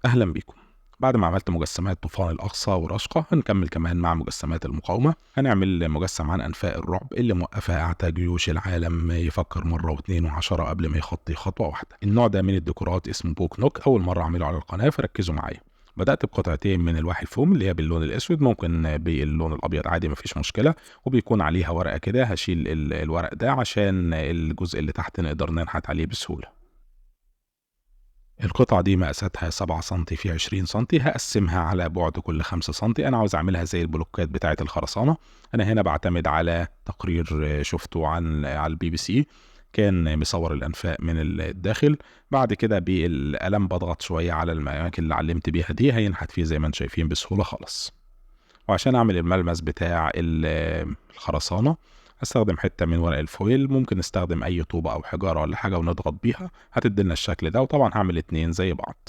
أهلا بيكم. بعد ما عملت مجسمات طوفان الأقصى ورشقة، هنكمل كمان مع مجسمات المقاومة. هنعمل مجسم عن أنفاق الرعب اللي موقفة أعتى جيوش العالم يفكر مرة واثنين وعشرة قبل ما يخطي خطوة واحدة. النوع ده من الديكورات اسمه بوك نوك، أول مرة أعمله على القناة فركزوا معايا. بدأت بقطعتين من الواح الفوم اللي هي باللون الأسود، ممكن باللون الأبيض عادي مفيش مشكلة، وبيكون عليها ورقة كده. هشيل الورق ده عشان الجزء اللي تحت نقدر ننحت عليه بسهولة. القطعة دي مقاساتها 7 سنتي في 20 سنتي، هقسمها على بعد كل 5 سنتي. أنا عاوز أعملها زي البلوكات بتاعة الخرسانة. أنا هنا بعتمد على تقرير شفته على البي بي سي، كان مصور الأنفاق من الداخل. بعد كده بالقلم بضغط شوية على الأماكن اللي علمت بيها دي، هينحت فيه زي ما انتم شايفين بسهولة خالص. وعشان أعمل الملمس بتاع الخرسانة هستخدم حتة من ورق الفويل، ممكن نستخدم أي طوبة أو حجارة ولا حاجة ونضغط بيها، هتدينا الشكل ده. وطبعا هعمل 2 زي بعض.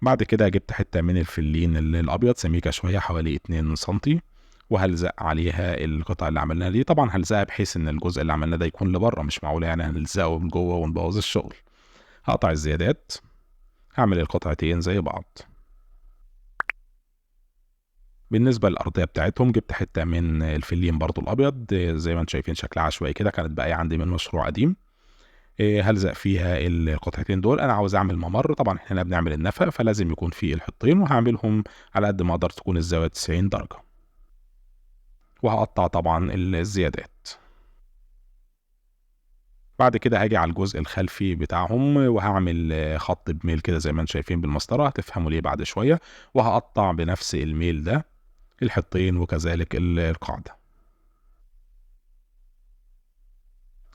بعد كده جبت حتة من الفلين الأبيض سميكة شوية حوالي 2 سنتي، وهلزق عليها القطع اللي عملناها دي. طبعا هلزقها بحيث ان الجزء اللي عملناه ده يكون لبره، مش معقول يعني هنلزقه من جوه ونبوظ الشغل. هقطع الزيادات، هعمل القطعتين زي بعض. بالنسبة للأرضية بتاعتهم جبت حتة من الفلين برضو الأبيض زي ما انتم شايفين شكلها عشوائي كده، كانت باقية عندي من مشروع قديم. هلزق فيها القطعتين دول. أنا عاوز أعمل ممر، طبعا احنا هنا بنعمل النفق فلازم يكون فيه الحطين، وهعملهم على قد ما أقدر تكون الزاوية 90 درجة، وهقطع طبعا الزيادات. بعد كده هاجي على الجزء الخلفي بتاعهم وهعمل خط بميل كده زي ما انتم شايفين بالمسطرة، هتفهموا ليه بعد شوية. وهقطع بنفس الميل ده الحطين وكذلك القاعدة.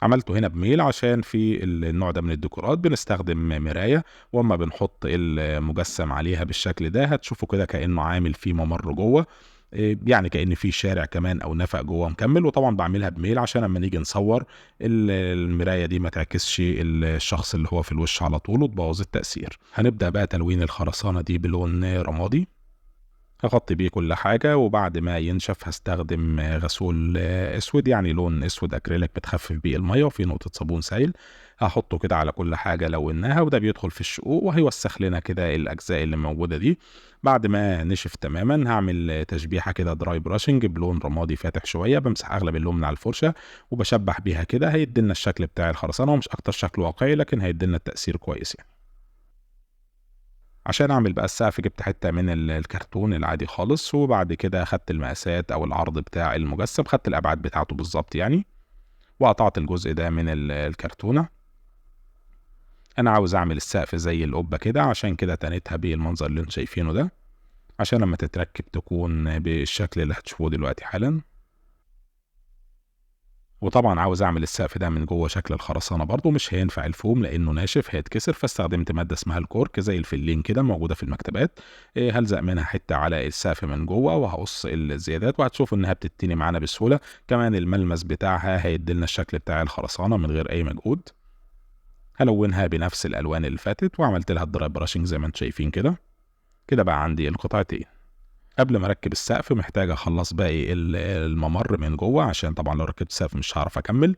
عملته هنا بميل عشان في النوع ده من الديكورات بنستخدم مراية، واما بنحط المجسم عليها بالشكل ده هتشوفوا كده كأنه عامل فيه ممر جوه، يعني كأن في شارع كمان أو نفق جوه مكمل. وطبعا بعملها بميل عشان لما نيجي نصور المراية دي ما تعكسش الشخص اللي هو في الوش على طول وتبوظ التأثير. هنبدأ بقى تلوين الخرسانة دي بلون رمادي، هغطي بيه كل حاجة، وبعد ما ينشف هستخدم غسول اسود، يعني لون اسود اكريليك بتخفف بيه المية، وفي نقطة صابون سائل هحطه كده على كل حاجة لوناها، وده بيدخل في الشقوق وهيوسخ لنا كده الاجزاء اللي موجودة دي. بعد ما نشف تماما هعمل تشبيحة كده dry brushing بلون رمادي فاتح شوية، بمسح اغلب اللون من على الفرشة وبشبح بيها كده، هيدينا الشكل بتاع الخرسانة. هو مش اكتر شكل واقعي لكن هيدينا التأثير كويس يعني. عشان اعمل بقى السقف جبت حتة من الكرتون العادي خالص، وبعد كده خدت المقاسات او العرض بتاع المجسم، خدت الابعاد بتاعته بالظبط يعني، وقطعت الجزء ده من الكرتونة. انا عاوز اعمل السقف زي القبة كده، عشان كده تنيتها بالمنظر اللي انتم شايفينه ده، عشان لما تتركب تكون بالشكل اللي هتشوفوه دلوقتي حالا. وطبعا عاوز اعمل السقف ده من جوه شكل الخرسانه برضو، مش هينفع الفوم لانه ناشف هيتكسر، فاستخدمت مادة اسمها الكورك زي الفلين كده موجودة في المكتبات. هلزق منها حتة على السقف من جوه وهقص الزيادات، وهتشوفوا انها بتتني معانا بسهولة. كمان الملمس بتاعها هيديلنا الشكل بتاع الخرسانه من غير اي مجهود. هلونها بنفس الالوان اللي فاتت، وعملت لها ال dry brushing زي ما انتم شايفين كده. كده بقى عندي القطعتين. قبل ما اركب السقف محتاج اخلص باقي الممر من جوه، عشان طبعا لو ركبت السقف مش هعرف اكمل.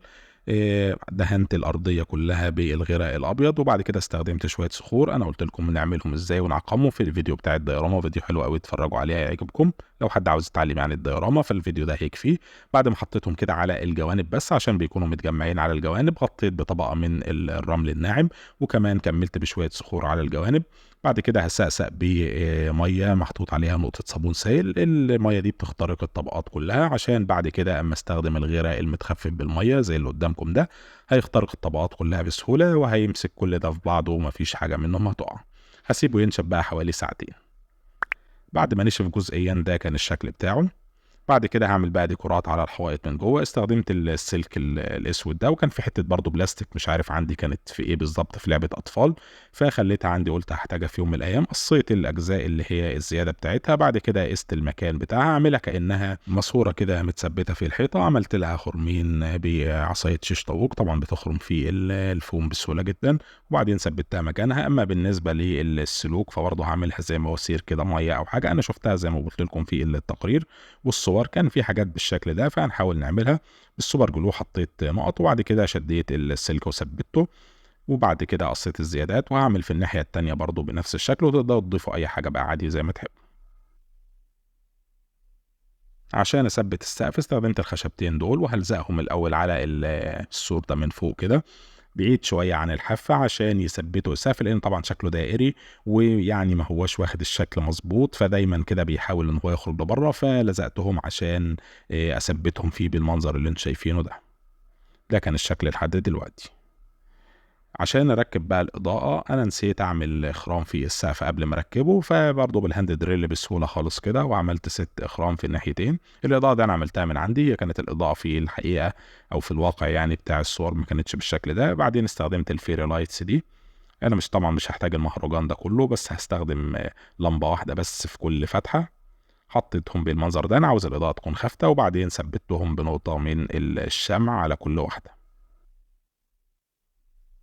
دهنت الارضية كلها بالغراء الابيض، وبعد كده استخدمت شوية صخور انا قلت لكم نعملهم ازاي ونعقمهم في الفيديو بتاع الديوراما، فيديو حلو قوي اتفرجوا عليه هيعجبكم. لو حد عاوز يتعلم يعني الديوراما فالفيديو ده هيكفيه. بعد ما حطيتهم كده على الجوانب بس عشان بيكونوا متجمعين على الجوانب، غطيت بطبقه من الرمل الناعم، وكمان كملت بشوية صخور على الجوانب. بعد كده هسقسق بميه محطوط عليها نقطة صابون سائل، المية دي بتخترق الطبقات كلها، عشان بعد كده اما استخدم الغراء المتخفف بالمية زي اللي قدامكم ده هيخترق الطبقات كلها بسهولة، وهيمسك كل ده في بعضه ومفيش حاجة منهم هتقع. هسيبه ينشف بقى حوالي ساعتين. بعد ما نشف جزئيا ده كان الشكل بتاعه. بعد كده هعمل بقى ديكورات على الحوائط من جوه. استخدمت السلك الاسود ده، وكان في حتة برضو بلاستيك مش عارف عندي كانت في ايه بالظبط، في لعبه اطفال فخليتها عندي، قلت هحتاجها في يوم من الايام. قصيت الاجزاء اللي هي الزيادة بتاعتها، بعد كده قست المكان بتاعها، اعملها كانها ماسوره كده متثبته في الحيطة. عملت لها خرمين بعصاية شيش طاووق، طبعا بتخرم في الفوم بسهولة جدا، وبعدين ثبتها مكانها. اما بالنسبة للسلوك فبرضه هعملها زي مواسير كده مية او حاجة، انا شفتها زي ما قلت لكم في التقرير والصور، كان في حاجات بالشكل ده فهنحاول نعملها. بال super glue حطيت نقط، وبعد كده شديت السلك وثبته. وبعد كده قصيت الزيادات، وهعمل في الناحية التانية برضو بنفس الشكل، وتقدروا تضيفوا اي حاجة بقى عادي زي ما تحبوا. عشان اثبت السقف استخدمت الخشبتين دول، وهلزقهم الاول على السور ده من فوق كده بعيد شوية عن الحافة عشان يثبتوا السقف، لان طبعا شكله دائري ويعني ما هوش واخد الشكل مظبوط، فدايما كده بيحاول ان هو يخرج لبره، فلزقتهم عشان اثبتهم فيه بالمنظر اللي انتم شايفينه ده. ده كان الشكل لحد دلوقتي. عشان اركب بقى الاضاءة انا نسيت اعمل خرام في السقف قبل ما اركبه، فبرضه بال hand drill بسهولة خالص كده، وعملت 6 اخرام في الناحيتين. الاضاءة ده انا عملتها من عندي، هي كانت الاضاءة في الحقيقة او في الواقع يعني بتاع الصور ما كانتش بالشكل ده. بعدين استخدمت ال fairy lights دي، انا مش طبعا مش هحتاج المهرجان ده كله، بس هستخدم لمبة واحدة بس في كل فتحه. حطيتهم بالمنظر ده، انا عاوز الاضاءة تكون خافته، وبعدين ثبتهم بنقطة من الشمع على كل واحدة.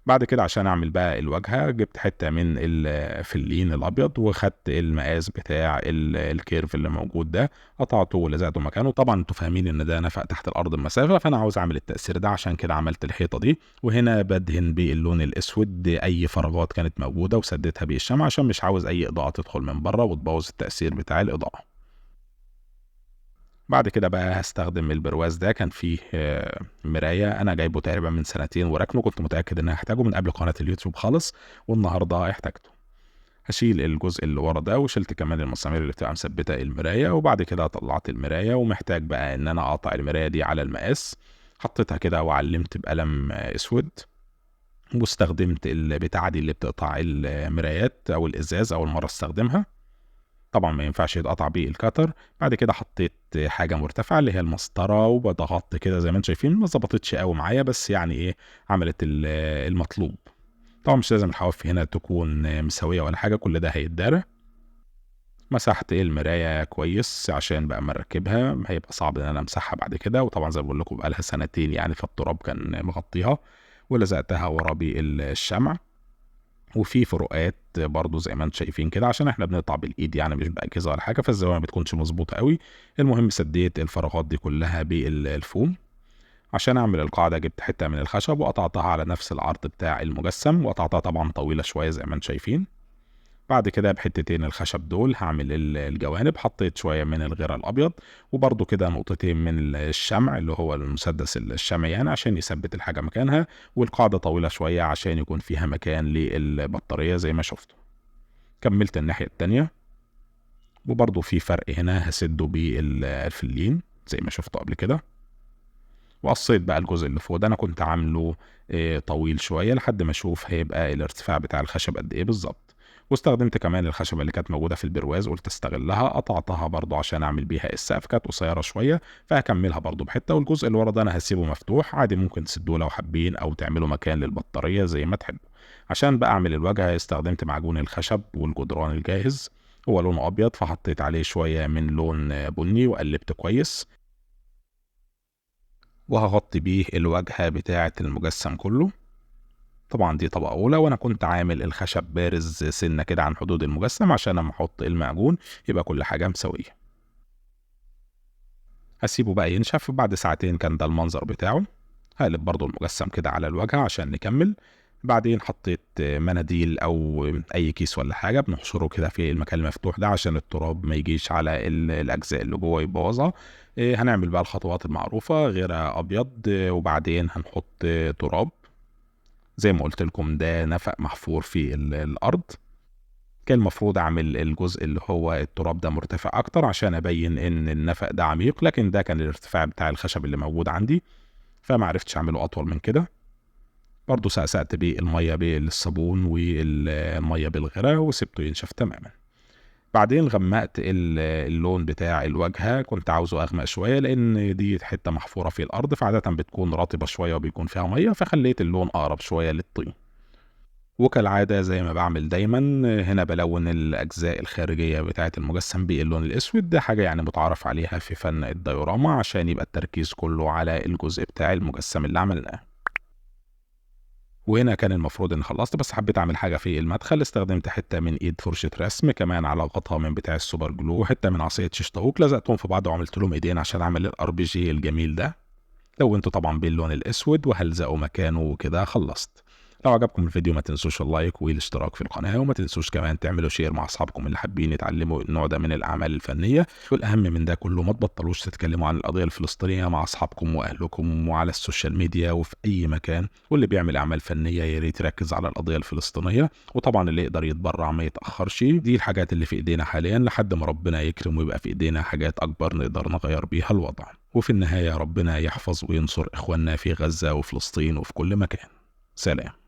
بعد كده عشان اعمل بقى الواجهة جبت حتة من الفلين الابيض، وخدت المقاس بتاع ال curve اللي موجود ده، قطعته ولزقته مكانه. طبعا انتوا فاهمين ان ده نفق تحت الارض بمسافه، فانا عاوز اعمل التاثير ده، عشان كده عملت الحيطة دي. وهنا بدهن باللون الاسود اي فراغات كانت موجودة وسديتها بالشمع، عشان مش عاوز اي اضاءه تدخل من بره وتبوظ التاثير بتاع الاضاءة. بعد كده بقى هستخدم البرواز ده، كان فيه مراية أنا جايبه تقريبا من سنتين وراكنه، كنت متأكد إن هحتاجه من قبل قناة اليوتيوب خالص، والنهاردة احتاجته. هشيل الجزء اللي ورا ده، وشلت كمان المسامير اللي بتبقى مثبتة المراية، وبعد كده طلعت المراية، ومحتاج بقى إن أنا أقطع المراية دي على المقاس. حطيتها كده وعلمت بقلم أسود، واستخدمت البتاعة دي اللي بتقطع المرايات أو الإزاز، أول مرة استخدمها. طبعا ما ينفعش يتقطع بيه الكتر. بعد كده حطيت حاجة مرتفعة اللي هي المسطره، وبضغطت كده زي ما انتم شايفين، ما ظبطتش قوي معايا، بس يعني ايه عملت المطلوب. طبعا مش لازم الحواف هنا تكون مساوية ولا حاجة، كل ده هيتدارى. مسحت المراية كويس عشان بقى ما اركبها هيبقى صعب ان انا امسحها بعد كده، وطبعا زي ما بقول لكم بقى لها سنتين يعني، فالتراب كان مغطيها. ولزقتها ورا بالشمع، وفي فروقات برضو زي ما انتم شايفين كده، عشان احنا بنقطع بالايد يعني مش باجهزه ولا حاجة، فالزاويه ما بتكونش مظبوطة قوي. المهم سديت الفراغات دي كلها بالفوم. عشان اعمل القاعدة جبت حتة من الخشب وقطعتها على نفس العرض بتاع المجسم، وقطعتها طبعا طويلة شوية زي ما انتم شايفين. بعد كده بحتتين الخشب دول هعمل الجوانب، حطيت شوية من الغيرة الابيض، وبرضو كده نقطتين من الشمع اللي هو المسدس الشمعي يعني عشان يثبت الحاجة مكانها، والقاعدة طويلة شوية عشان يكون فيها مكان للبطاريه زي ما شفتوا. كملت الناحية التانية، وبرضو في فرق هنا هسده بالفلين زي ما شفتوا قبل كده. وقصيت بقى الجزء اللي فوق ده، انا كنت عامله طويل شوية لحد ما اشوف هيبقى الارتفاع بتاع الخشب قد ايه بالظبط. واستخدمت كمان الخشبة اللي كانت موجودة في البرواز، قلت استغلها، قطعتها برضو عشان اعمل بيها السقف، كانت قصيرة شوية فهكملها برضو بحته. والجزء اللي ورا ده انا هسيبه مفتوح عادي، ممكن تسدوه لو حابين او تعملوا مكان للبطاريه زي ما تحبوا. عشان بقى اعمل الواجهة استخدمت معجون الخشب والجدران الجاهز، هو لونه ابيض فحطيت عليه شوية من لون بني وقلبت كويس، وهغطي بيه الواجهة بتاعه المجسم كله. طبعا دي طبقة أولى، وأنا كنت عامل الخشب بارز سنة كده عن حدود المجسم عشان لما أحط المعجون يبقى كل حاجة مساوية. هسيبه بقى ينشف، بعد ساعتين كان ده المنظر بتاعه. هقلب برضو المجسم كده على الواجهة عشان نكمل. بعدين حطيت مناديل أو أي كيس ولا حاجة بنحشره كده في المكان المفتوح ده عشان التراب ما يجيش على الأجزاء اللي جوه يبوظها. هنعمل بقى الخطوات المعروفة، غيرة أبيض وبعدين هنحط تراب. زي ما قلت لكم ده نفق محفور في الأرض، كان المفروض أعمل الجزء اللي هو التراب ده مرتفع أكتر عشان أبين إن النفق ده عميق، لكن ده كان الارتفاع بتاع الخشب اللي موجود عندي فما عرفتش أعمله أطول من كده. برضو سقسقت بالمية بالصابون والمية بالغراء وسبته ينشف تماما. بعدين غمقت اللون بتاع الواجهة، كنت عاوزه أغمق شوية لأن دي حتة محفورة في الأرض فعادة بتكون رطبة شوية وبيكون فيها مية، فخليت اللون أقرب شوية للطين. وكالعادة زي ما بعمل دايما هنا بلون الأجزاء الخارجية بتاعة المجسم باللون الأسود، ده حاجة يعني متعارف عليها في فن الديوراما عشان يبقى التركيز كله على الجزء بتاع المجسم اللي عملناه. وهنا كان المفروض ان خلصت، بس حبيت اعمل حاجة في المدخل، استخدمت حتة من ايد فرشه رسم كمان على غطا من بتاع ال super glue وحتة من عصاية شيش طاووق، لزقتهم في بعض وعملت لهم ايدين عشان اعمل ال RPG الجميل ده. لونته طبعا باللون الاسود وهلزقه مكانه وكده خلصت. لو عجبكم الفيديو ما تنسوش ال like والاشتراك في القناة، وما تنسوش كمان تعملوا share مع اصحابكم اللي حابين يتعلموا النوع ده من الاعمال الفنية. والاهم من ده كله ما تبطلوش تتكلموا عن القضية الفلسطينية مع اصحابكم واهلكم وعلى ال social media وفي اي مكان. واللي بيعمل اعمال فنية يا ريت يركز على القضية الفلسطينية، وطبعا اللي يقدر يتبرع ما يتأخرش. دي الحاجات اللي في ايدينا حاليا لحد ما ربنا يكرم ويبقى في ايدينا حاجات اكبر نقدر نغير بيها الوضع. وفي النهاية ربنا يحفظ وينصر اخواننا في غزة وفلسطين وفي كل مكان. سلام.